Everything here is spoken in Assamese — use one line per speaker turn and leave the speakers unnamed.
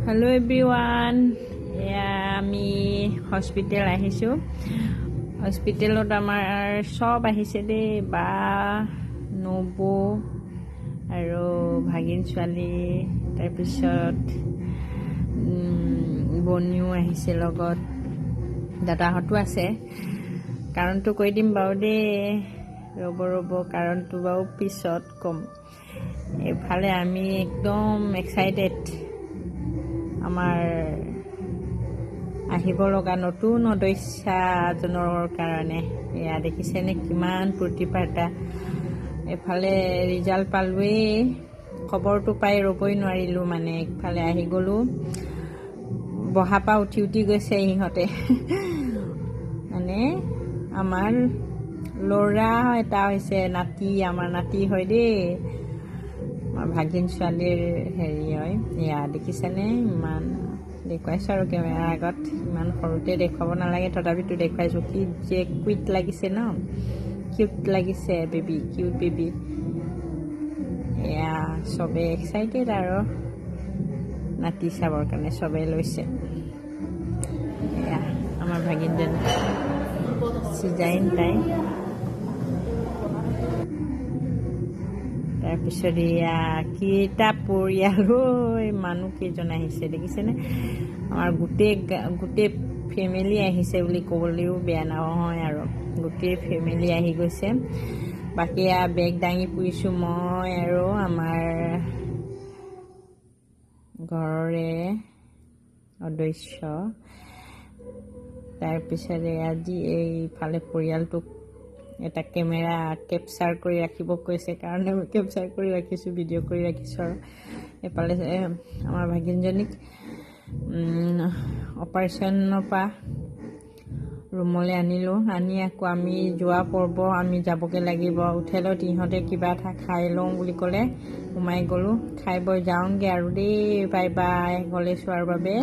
হেল্ল' এভৰিৱান, এয়া আমি হস্পিটেল আহিছোঁ। হস্পিটেলত আমাৰ চব আহিছে দেই, বা, নবৌ আৰু ভাগিন ছোৱালী, তাৰপিছত বনীও আহিছে, লগত দাদাহঁতো আছে। কাৰণটো কৈ দিম বাৰু দেই, ৰ'ব ৰ'ব, কাৰণটো বাৰু পিছত ক'ম। এইফালে আমি একদম এক্সাইটেড, আমাৰ আহিব লগা নতুন সদস্যাজনৰ কাৰণে। এয়া দেখিছেনে কিমান ফূৰ্তি ফাৰ্তা। এইফালে ৰিজাল্ট পালোৱেই, খবৰটো পাই ৰ'বই নোৱাৰিলোঁ, মানে একফালে আহি গ'লোঁ। বহা পৰা উঠি উঠি গৈছে ইহঁতে। মানে আমাৰ ল'ৰা এটা হৈছে, নাতি, আমাৰ নাতি হয় দেই, আমাৰ ভাগিন ছোৱালীৰ হেৰি হয়। এয়া দেখিছেনে, ইমান দেখুৱাইছোঁ আৰু কেমেৰাৰ আগত, ইমান সৰুতে দেখুৱাব নালাগে, তথাপিতো দেখুৱাইছোঁ। কি যে কিউট লাগিছে ন, কিউট লাগিছে বেবী, কিউট বেবী। এয়া চবেই এক্সাইটেড আৰু নাতি চাবৰ কাৰণে চবেই লৈছে। এয়া আমাৰ ভাগিনজনী চিজাইন তাই। তাৰপিছত এয়া কেইটা পৰিয়াল ঐ, মানুহ কেইজন আহিছে দেখিছেনে। আমাৰ গোটেই ফেমিলি আহিছে বুলি ক'বলৈও বেয়া নহয় আৰু, গোটেই ফেমিলি আহি গৈছে। বাকী এয়া বেগ দাঙি ফুৰিছোঁ মই আৰু আমাৰ ঘৰৰে সদস্য। তাৰপিছত আজি এইফালে পৰিয়ালটোক এটা কেমেৰা কেপচাৰ কৰি ৰাখিব কৈছে কাৰণে মই কেপচাৰ কৰি ৰাখিছোঁ, ভিডিঅ' কৰি ৰাখিছোঁ। আৰু এইফালে আমাৰ ভাগিনজনীক অপাৰেশ্যনৰ পৰা ৰুমলৈ আনিলোঁ। আনি আকৌ আমি যোৱা পৰ্ব আমি যাবগৈ লাগিব। হোটেলত ইহঁতে কিবা এটা খাই লওঁ বুলি ক'লে, সোমাই গ'লোঁ, খাই বৈ যাওঁগৈ আৰু দেই। বাই বাই গ'লে চোৱাৰ বাবে।